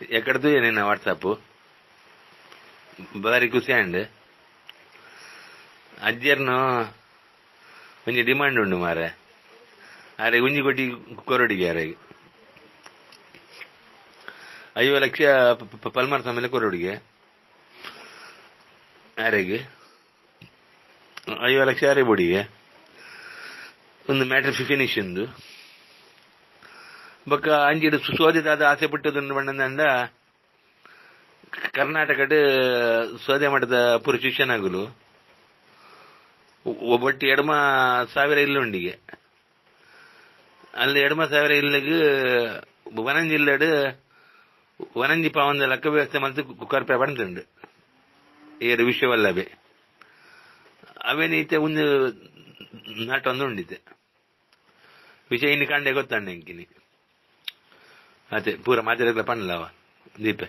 ಎಕಡೆ ತೂಯೆ ನಿನ್ನ ವಾಟ್ಸಪ್ ಬಾರಿ ಖುಷಿ ಆಂಡ್. ಅಜ್ಜೆರ್ನ ಒಂಜಿ ಡಿಮಾಂಡ್ ಉಂಡು ಮಾರೆ, ಆರೆ ಒಂಜಿ ಕೋಟಿ ಕೊರೊಡಿಗೆ ಆರೆಗ್ 50 ಲಕ್ಷ ಪಲ್ಮರ್ ಸಮಯ ಕೊರೊಡಿಗೆ ಆರೆಗ್ 50 ಲಕ್ಷ ಆರೆ ಬೋಡಿಗೆ ಒಂದು ಮ್ಯಾಟರ್ ಫಿನಿಶ್ ಉಂದು. ಬೊಕ್ಕ ಅಂಚಿಡ್ ಸೋದೆದಾದ ಆಸೆ ಪುಟ್ಟುದುಂಡು ಪಂಡಂಡ ಕರ್ನಾಟಕಡ್ ಸೋದೆ ಮಠದ ಪುರ ಶಿಷ್ಯನಾಗುಲು ಒಬ್ಬಟ್ಟಿ ಎಡಮ ಸಾವಿರ ಇಲ್ಲುಂಡಿಗೆ ಅಲ್ಲಿ ಎಡಮ ಸಾವಿರ ಇಲ್ಲಿಗೆ ವನಂಜಿ ಇಲ್ಲಡ್ ವನಂಜಿ ಪಾವಂದ ಲಕ್ಕ ವ್ಯವಸ್ಥೆ ಮಲ್ತ್ ಕೊರ್ಪೆ ಪಂಡ್ದುಂಡು ಏರು ವಿಶ್ವವಲ್ಲಭೆ ಅವೇನೀತೆ ಒಂದು ನಾಟೊಂದು ಉಂಡಿತೆ ವಿಷಯ ಇನ್ನು ಕಾಂಡೆ ಗೊತ್ತಂಡೆ ಎಂಕಿನಿ ಅತೆ ಪೂರ ಮಾತೆರೆಗ್ಲ ಪನ್ಲವ ದೀಪೆ.